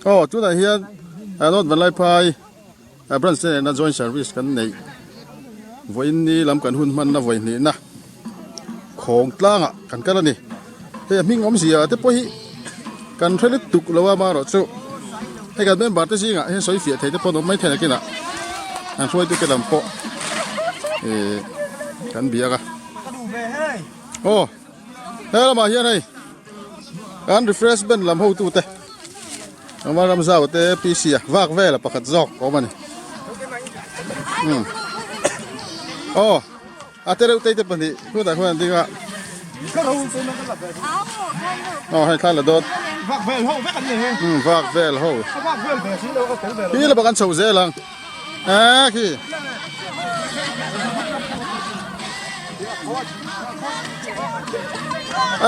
Aw tunah hian North Vanlaiphai branch te nena joint service kan neih vawiin ni lam kan hun hmanna vawi hnihna khawng tlangah kan kal a ni. Hei a hming awmzia te pawh hi kan hre lutuk lo a amaherawhchu hei kan member te zingah hian sawi fiah thei te pawh an awm mai thei nakinah an hruaitute lam pawh ih kan biak a. Aw he lamah hian hei kan refreshment lam hotute Ram Ramzau te PC a vak vel a pakhat zawk a awm a ni. Aw a te reuh te te pahnih khutah khuan an ding a. Aw hei thla la dawn. Vak vel ho vek an ni he. Vak vel ho. Vak vel ve si lo ka tel ve lo. Khi lamah kan chho zel ang. Aa khi.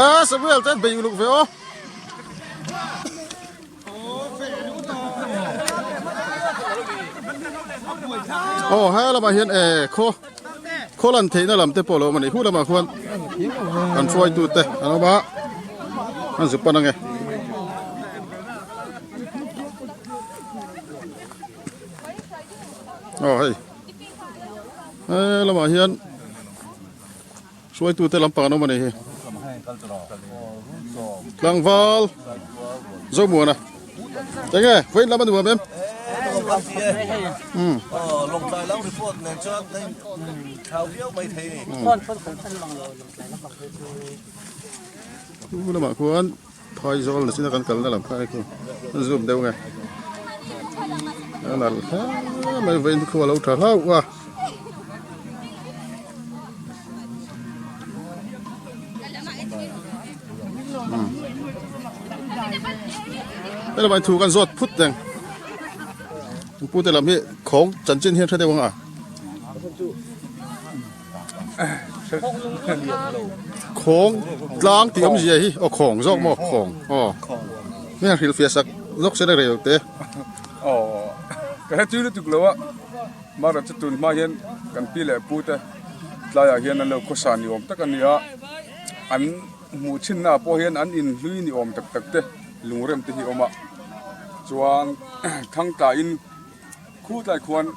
Aa Samuel te an bei uluk ve aw. Aw he lamah hian eh khaw khaw lan theihna lam te pawh a lo awm a ni hu lamah khuan kan hruaitu te an awm a an zuk pan ange. Aw hei he lamah hian hruaitu te lampang an awm a ni hi tlangval Zomuana enge vawiin lam a nuam em umm chu lamah khuan Phaizawl na china kan kalna lam kha khi a zoom deuh nge a nalh hle mai vawiin khu a lo tha hlauh a. Helai thu kan zawt phut reng pu te lam hi khawng chanchin hian hre deuh ang a. Khawng tlang tih awmzia hi aw khawng zawk maw khawng aw mi han hrilh fiah sak zawk se la rei lo te. Aw ka hre tui lutuk lo a mara chu tun hma hian kan pi leh pu te tlaiah hian an lo khawsa ni awm tak a ni a an hmuh chhinna ah pawh hian an inhlui ni awm tak tak te lungrem te hi a awm a chuan thangtlaiin. Khu tlai khuan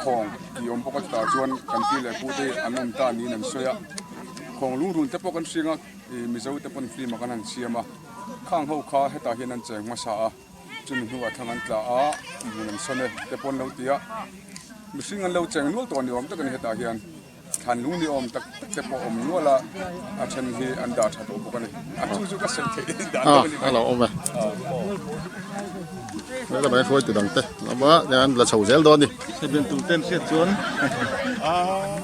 khawng tih awm bawk a chutah chuan kan pi leh pu te an awm ta niin an sawi a, khawng lungrun te pawh kan hring a, ih Mizo te pawn film ah kan han siam a, khang ho kha hetah hian an cheng hmasa a, chumi hnuah thlang an tla a, hmun an sawn e te pawh an lo ti a, mihring an lo cheng nual tawh ni awm tak a ni hetah hian. Thlan lung ni awm tak tak te pawh awm nual a, a then hi an dah tha tawh bawk a ni. A chu chu ka sawi theih in dah lo a ni mai. A lo awm e. He lamah hian hruaitu dang te a awm a, tihian la chho zel dawn a ni. Hriat tur ten hriat chuan a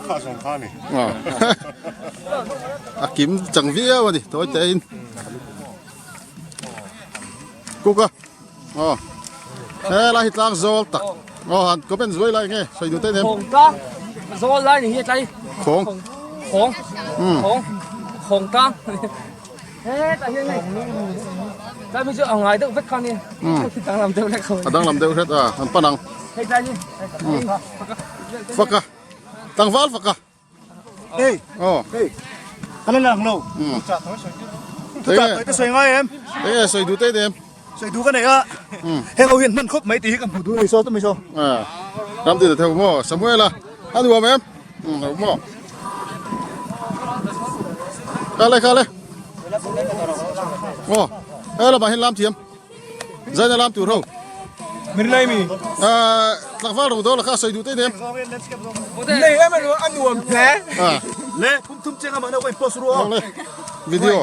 kha zawng kha a ni. A kim chang viau a ni tawi te in. Kuk a. Aw. He lai hi tlang zawl tak. Aw han comment zuai lai nge sawi duh te nem. Khawng tlang zawl lai ni hi tlai. Khawng. Khawng. Khawng. Khawng tlang. He ta hian nei. Tlai mi chu a ngai deuh vek kha ni. Dang lam deuh lek kha. A dang lam deuh hret a an pan ang. Hei tlai ni. Faka. Tlangval faka. Hey. Aw. Hey. Kan la lang lo. Enge. Ka sawi ngai em? Enge sawi duh te nem. Sawi duh ka nei a. Heng ho hian hman khawp mai tih hi ka hmu duh ni saw tumi saw. Ah. Ram ti theu maw Samuela. A nuam em? Um maw. Kale kale. Aw. He lamah hian lam thiam. Zaina lam tur ho. Min lai mi. Ah, tlangval ro do la kha sawi duh te nem. Nei em anu a nuam hle. Ah. Le pum thum chenga ma na ko post ru. Le. Video.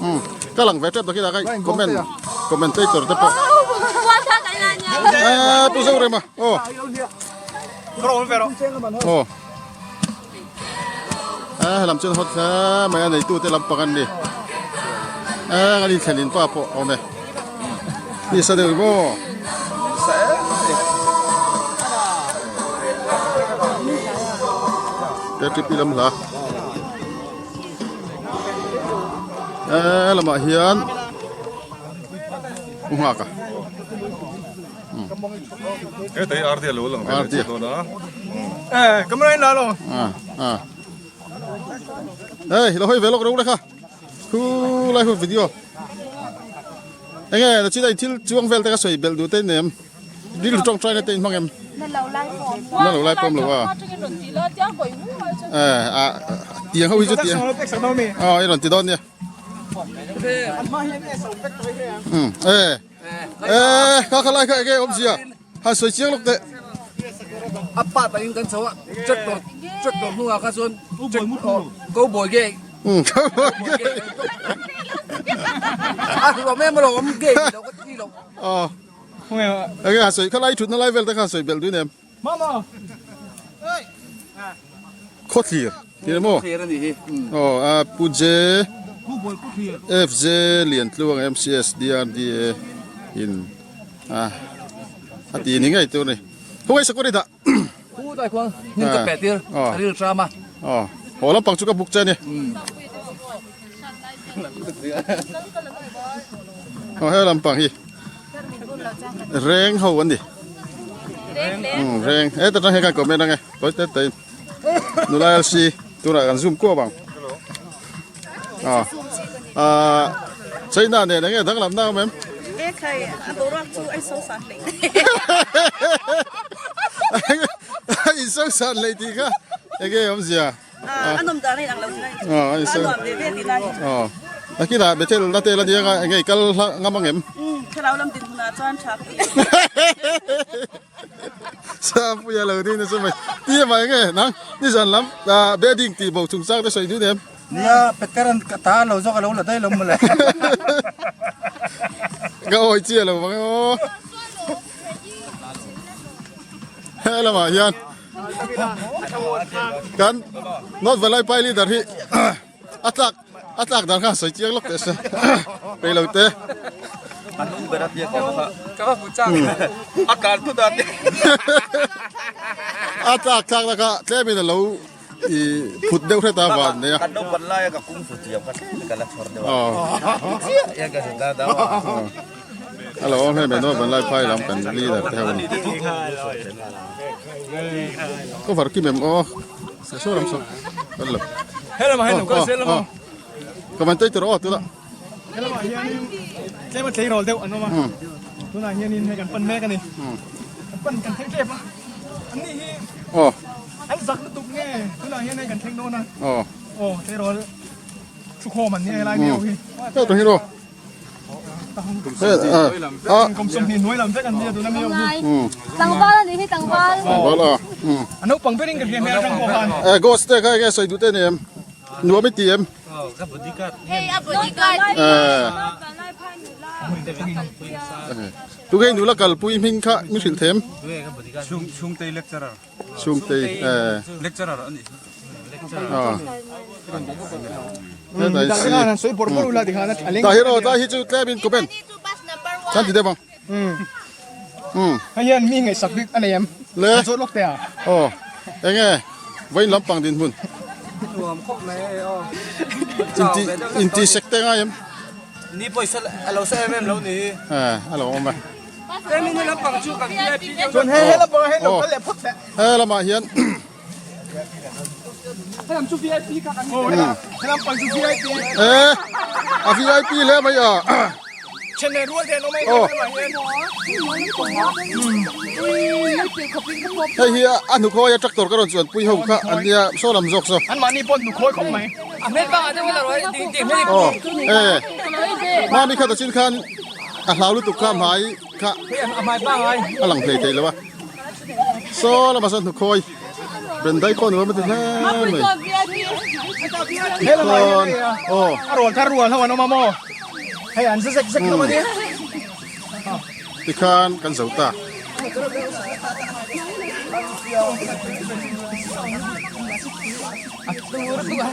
Um. Ka lang ve tep takin a kai comment commentator te pawh. Ah, pu zo rema. Oh. Oh. Ah, lam chuan hot hle mai a neitu te lampang an ni. Ah, kan inthlen in pa pawh a awm e. Ni sa deuh maw? KTP lam hla. Eh, lamah hian u nghak a. He RD a lo lang ve RD. dawn a. Eh, camera in la lo. Ah, ah. Hey, lo hoi ve lok ro le kha. Khu lai hu video. Enge na chin a thil chuang vel te ka sawi belh duh te nem rilru tawngtai na te in hmang em? Na lo lai pawm. Na lo lai pawm lo a. Eh a tiang ho hi chu tiang. Aw i rawn ti dawn nia. Um eh eh kha kha lai kha enge awmzia han sawi chiang lawk teh. A pa takin kan chho a tractor tractor hnungah kha chuan cowboy ge Um cowboy ge. A hruam em alawm ge lo ka ti lo. Aw enge han sawi kha lai thutna lai vel te kha han sawi belh duin em? Mama. Khawthlir ti le maw? Khawthlir a nih hi. Aw a Pu J FJ Liantluang MCS DRDA in a a ti ni ngei tur a ni. Khawngaih sakawr i dah. Pu tai khuan hnim ka peh tir a ril tram a. Aw haw lampang chu ka buk che a ni. Aw he lampang hi reng ho an ni. Reng heta tang hian kan comment ange tawi te te in nula LC tunah kan zoom kuap ang ah ah China nen enge danglam na awm em in so san hlei tih kha enge awmzia a nawm dan a inang lo thin a ni a nuam ve ve tih lai aw nakinah Bethel na tel ania nga enge i kal hla ngam ang em thlarau lam din hunah chuan tha ka ti Sapuia lo ding nasa mai ti emah enge nang nizan lam bedding tih bo chungchang te sawi dun em Nia Peter an ka ta lo zawk a lo la daih lo mawle Ka awi chiah lo vang e aw He lamah hian Kan North Valaipai leader hi a tlak a tlak dan kha sawi chiang lawk teh se rei lo te. A tlak thlak na kha tlem in a lo i phut deuh hret a van nei a. Kan naupan laia ka kungfu thiam kha tlem in ka la chhawr deuh a. Chiah ka zet da a. A lo awm hle mai North Vanlaiphai lam kan leader te ho a ni. Cover kim em aw saw lam saw kan lo. Helam ah hian lo kal zel emaw. Ka van tei tur aw tuna. Helam ah hianin tlem a tleirawl deuh an awm a. Tunah hianin hei kan pan mek a ni. Kan pan kan thleng tlep a. An ni hi aw an zak lutuk nge tunah hian hei kan thleng dawn a. Aw aw tleirawl thukhawm an ni a helai mi ho hi. Hei tawng hi rawh. Tlangval a nih hi tlangval. Tlangval a. A naupang berin ka hria hmel atang pawh khan. Eh ghost te kha enge sawi duh te ni em? Nuam i ti em? Hei a bodyguard. Eh. Tunge nula kalpui hming kha min hrilh them? Chhungtei lecturer. Chhungtei eh. Lecturer a nih. Ta hi rawh ta hi chu tlem in comment kan ti deuh ang. Hei hian mi ngaihsak bik a nei em? Le. Zawt lawk teh a. Aw. Enge vawiin lampang dinhmun. Nuam khawp mai hei aw. Inti inti sek te ngai em? Ni pawisa a lo sa em em lo ni. Eh a lo awm e. Tlem in he lampang chu kan VIP deuh. Chuan he he lampang ah hian lo kal leh phawt teh. He lamah hian Eh a VIP hle mai a. Aw. Hei hi a hnukhawi a tractor ka rawn chuan pui ho kha an nia saw lam zawk saw. Aw eh mami kha ta chin khan a hlau lutuk kha hmai kha a lang hlei thei lo a. Saw lamah sawn hnukhawi Brandai pawh ni awm a ti hle mai. Tikhawn aw. A rawl thar rual ho an awm a maw? Hei an za zek zek hlawm a nia. Tikhan kan zo ta.